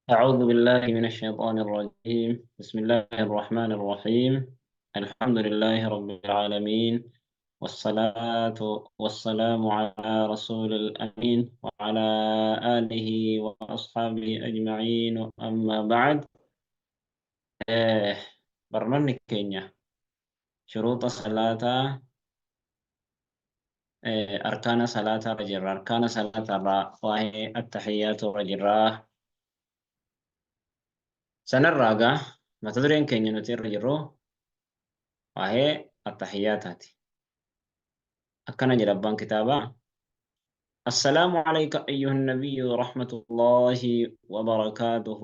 أعوذ بالله من الشيطان الرجيم. بسم الله الرحمن الرحيم. الحمد لله رب العالمين، والصلاة والسلام على رسول الأمين وعلى آله وأصحابه أجمعين. أما بعد، barnoonni keenya shuruuxa salaataa, arkaana salaataa irra jirra. Arkaana salaataa irraa waa'ee attahiyyaatu irra jirra. Sanarraa gaa mata dureen keenya nuti irra jirru waa'ee attahiyyaataati. Akkana jedha abbaan kitaabaa: السلام عليك أيها النبي ورحمة الله وبركاته.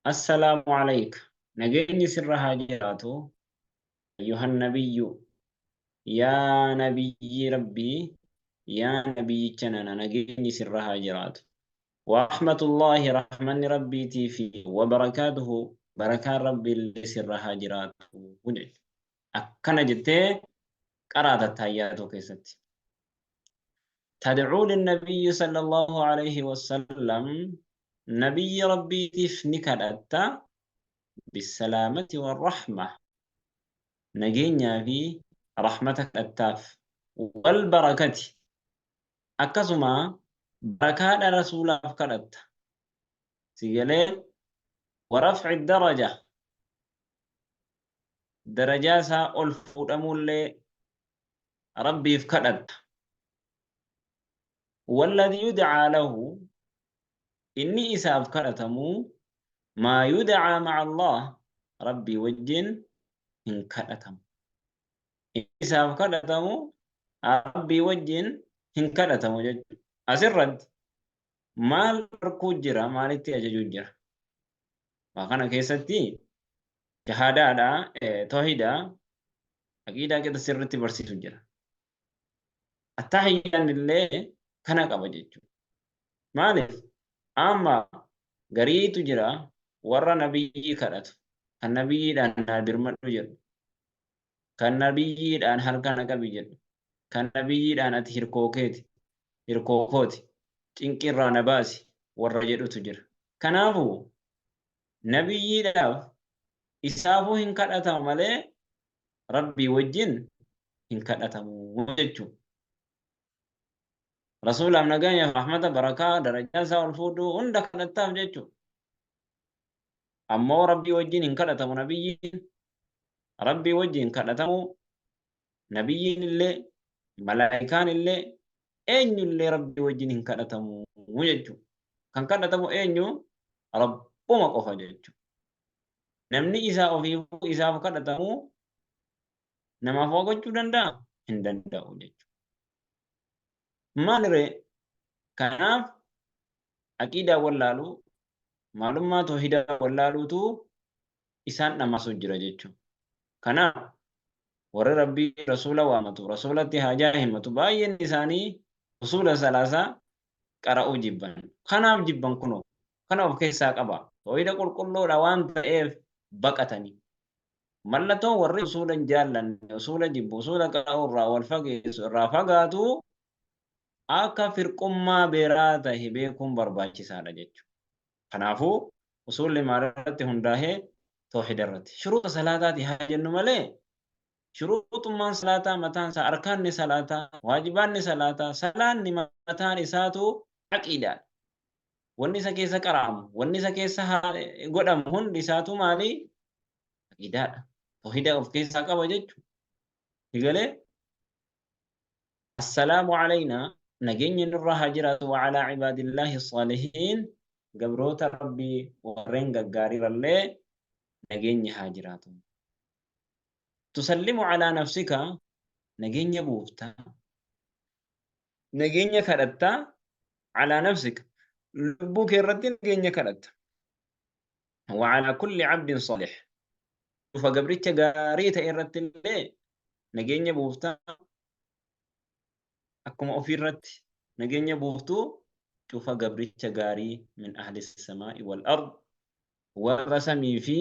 السلام عليك، nageenyi sirra haa jiraatu، أيها النبي، yaa nabiyyi Rabbii, yaa nabiyyicha nana, nageenyi sirra haa jiraatu، ورحمة الله، rahmanni Rabbiitii fi، وبركاته، barakaan Rabbii illee sirra haa jiraatu jedhe. Akkana jettee qaraata attahiyyaatoo keessatti. تدعو للنبي صلى الله عليه وسلم، nabiyyi Rabbiitiif ni kadhatta، بالسلامة والرحمة، nageenyaa fi rahmata kadhattaaf، والبركة، akkasuma barakaadha rasuulaaf kadhatta. Si galee? ورفع الدرجة، darajaa isaa ol fuudhamuullee Rabbiif kadhatta. والذي يدعى له، inni isaaf kadhatamu، ما يدعى مع الله، Rabbii wajjin hin kadhatamu. Inni isaaf kadhatamu Rabbii wajjin hin kadhatamu jechuudha. Asirratti maal dhorkuu jira? Maalitti ajajuu jira? Waa kana keessatti shahaadaadha, tawhiida, aqiidaa keessa sirriitti barsiisu jira. Attahiyyaan illee kana qaba jechuudha. Maaliif? Amma gariitu jira warra nabiyyii kadhatu. Kan nabiyyiidhaan naa birmadhu jedhu. Kan nabiyyiidhaan harka na qabi jedhu. Kan nabiyyiidhaan ati hirkoo keeti, hirkoo kooti, cinqirraa na baasi warra jedhutu jira. Kanaafuu nabiyyiidhaaf isaafuu hin kadhatamu malee Rabbii wajjin hin kadhatamu jechuudha. Rasuulaaf nageenya, rahmata, barakaa, darajaa isaa ol fuudhuu hunda kadhattaaf jechuudha. Ammoo Rabbii wajjin hin kadhatamu nabiyyiin. Rabbii wajjin kadhatamu nabiyyiin illee, malaayikaan illee, eenyullee Rabbii wajjin hin kadhatamu jechuudha. Kan kadhatamu eenyu? Rabbuma qofa jechuudha. Namni isaa ofiifuu isaaf kadhatamu namaaf waa gochuu danda'a? Hin danda'u jechuudha. Maaliree? Kanaaf aqiidaa wallaaluu, maalummaa tawhiidaa wallaaluutu isaan dhamaasu jira jechuudha. Kanaaf warri Rabbii rasuula waamatu, rasuulatti haajaa himatu, baay'een isaanii usuula salaasaa qara'uu jibban. Kanaaf jibban kunoo kana of keessaa qaba. Tawhiida qulqulluudha waan ta'eef baqatanii. Mallattoon warri usuula hin jaallanne, usuula jibbu, usuula qara'uu irraa wal fageessu irraa fagaatu akka firqummaa biraa tahe beekuun barbaachisaadha jechuudha. Kanaafuu usuulli maalirratti hundaa'ee? Tawhiida irratti. Shuruuxa salaataati haa jennu malee shuruuxummaan salaataa mataan isaa, arkaanni salaataa, waajibaanni salaataa, salaanni mataan isaatu aqiidaadha. Wanni isa keessa qara'amu, wanni isa keessa godhamu hundi isaatu maali? Aqiidaadha. Tawhiida of keessaa qaba jechuudha. Egalee السلام علينا، nageenya nurra haa jiraatu، وعلى عباد الله الصالحين، gabroota Rabbii warreen gaggaariirallee nageenyi haa jiraatu. تسلم على نفسك، nageenya buufta. Nageenya kadhatta، على نفسك، lubbuu kee irratti nageenya kadhatta. وعلى كل عبد صالح، dhufa gabricha gaarii ta'e irratti illee nageenya buufta. Akkuma ofiirratti nageenya buuftu cufa gabricha gaarii، من أهل السماء والأرض، warra samii fi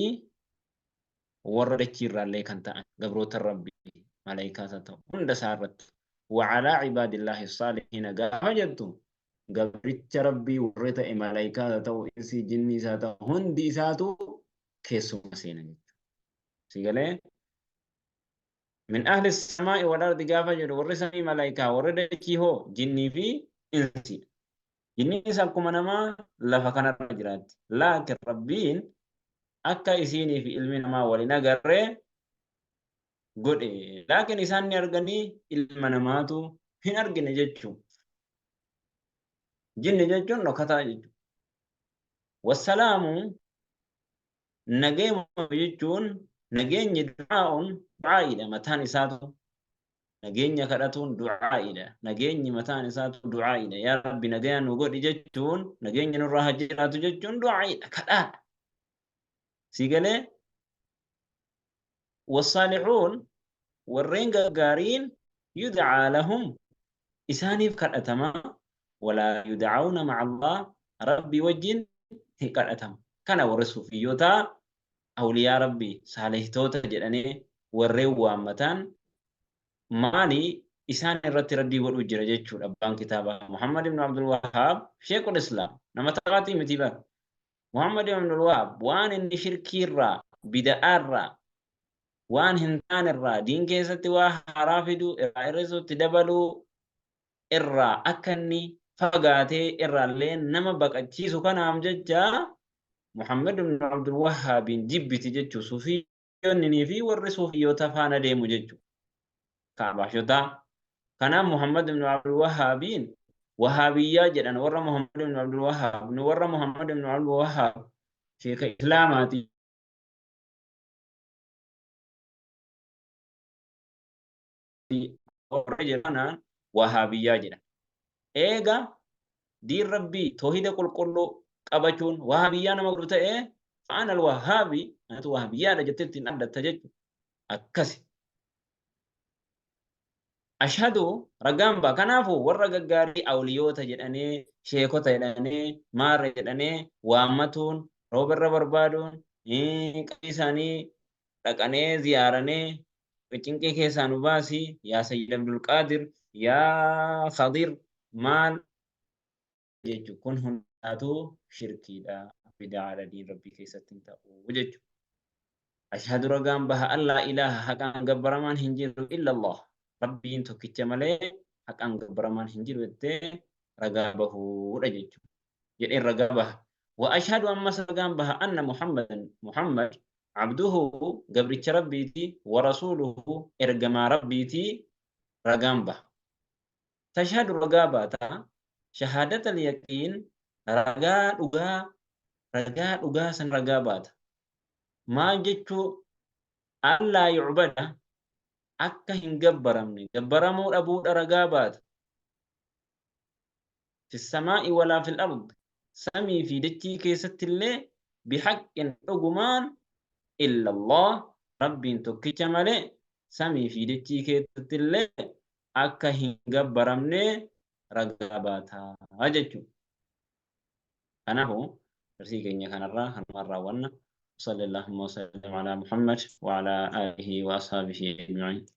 warra dachiirraallee kan ta'an gabroota Rabbii, malaayikaa ta'u, hunda isaa irratti. وعلى عباد الله الصالحين gaafa jettu Gabricha Rabbii warri ta'e malaayikaa haa ta'u, insii jinnii isaa ta'u, hundi isaatu keessuma seena jechuudha. Si galee? Min ahli samaa'i wal ardi gaafa jedhu warri samii malaayikaa, warri dachii hoo jinnii fi insiidha. Jinniinis akkuma namaa lafa kanarra jiraatti. Laakiin Rabbiin akka isiinii fi ilmi namaa wal hin agarree godhe. Laakiin isaan ni arganii, ilma namaatu hin argine jechuudha. Jinni jechuun dhokataa jechuudha. Wassalaamu nageenya jechuun nageenyi du'aa'uun du'aa'iidha mataan isaatu. Nageenya kadhatuun du'aa'iidha. Nageenyi mataan isaatu du'aa'iidha. Yaa Rabbi nagaya nu godhi jechuun, nageenya nurraa haa jiraatu jechuun du'aa'iidha, kadhaadha. Sii galee? Wassaalixuun warreen gaggaariin yud'aa lahum isaaniif kadhatama, walaa yud'awna ma'a Allah Rabbii wajjin hin kadhatamu. Kana warri suufiyyootaa awliyaa Rabbii saalihtoota jedhanii warreen waammatan maali isaan irratti raddii godhuu jira jechuudha. Abbaan kitaabaa Muhammad ibn Abdul Wahhaab Sheekul Islaam nama taphaatii miti bara. Muhammad ibn Abdul Wahhaab waan inni shirkiirraa, bida'aarraa, waan hin taanerraa, diin keessatti waa haaraa fiduu irraa, hir'isuutti dabaluu irraa akka inni fagaatee irraallee nama baqachiisu, kanaaf jecha Muhammad ibn Abdul Wahhaabiin jibbiti jechuu suufiyoonnii fi warri suufiyyoota faana deemu jechuu kaabaashotaa. Kanaaf Muhammad ibn Abdul Wahhaabiin Wahaabiyyaa jedhan. Warra Muhammad ibn Abdul Wahhaab, nu warra Muhammad ibn Abdul Wahhaab sheeka Islaamaati warra jedhan Wahaabiyyaa jedhan. Eega diin Rabbii toohida qulqulluu qabachuun Wahaabiyyaa nama godhu ta'e, fa'aan al-Wahaabi, anatu Wahaabiyyaadha jettee ittiin addatta jechuudha. Akkasi. Ashhadu ragaan ba'a. Kanaafuu warra gaggaarii awliyoota jedhanii, sheekota jedhanii, maarre jedhanii waammatuun, rooba irra barbaaduun, qabrii isaanii dhaqanee ziyaaranee cinqii keessaa nu baasi yaa Sayyid Abdul Qaadir, yaa Khadir maal jechuun kun hundaatu shirkiidha, bidaadha, diin Rabbii keessatti hin ta'u jechuudha. Ashhadu ragaan baha allaa ilaaha haqaan gabbaramaan hin jiru illa Allah Rabbiin tokkicha malee haqaan gabbaramaan hin jiru jettee ragaa bahuudha jechuudha. Jedheen ragaa baha. Wa ashhadu ammas ragaan baha anna Muhammadan Muhammad abduhu gabricha Rabbiiti wa rasuuluhu ergamaa Rabbiiti ragaan baha. Tashhadu ragaa baata shahaadatal yaqiin ragaa dhugaa, ragaa dhugaa san ragaa baata. Maal jechuu? Allaa yu'bada akka hin gabbaramne, gabbaramuu dhabuudha ragaa baata. Fi samaa'i walaa fil ard samii fi dachii keessatti illee bihaqqin dhugumaan illa Allah Rabbiin tokkicha malee samii fi dachii keessatti illee akka hin gabbaramne ragaa baata jechuudha. Kanaafuu darsii keenya kanarraa kanumaan raawwanna. Sallallahu wa sallam ala Muhammad wa ala alihi wa ashabihi ajma'in.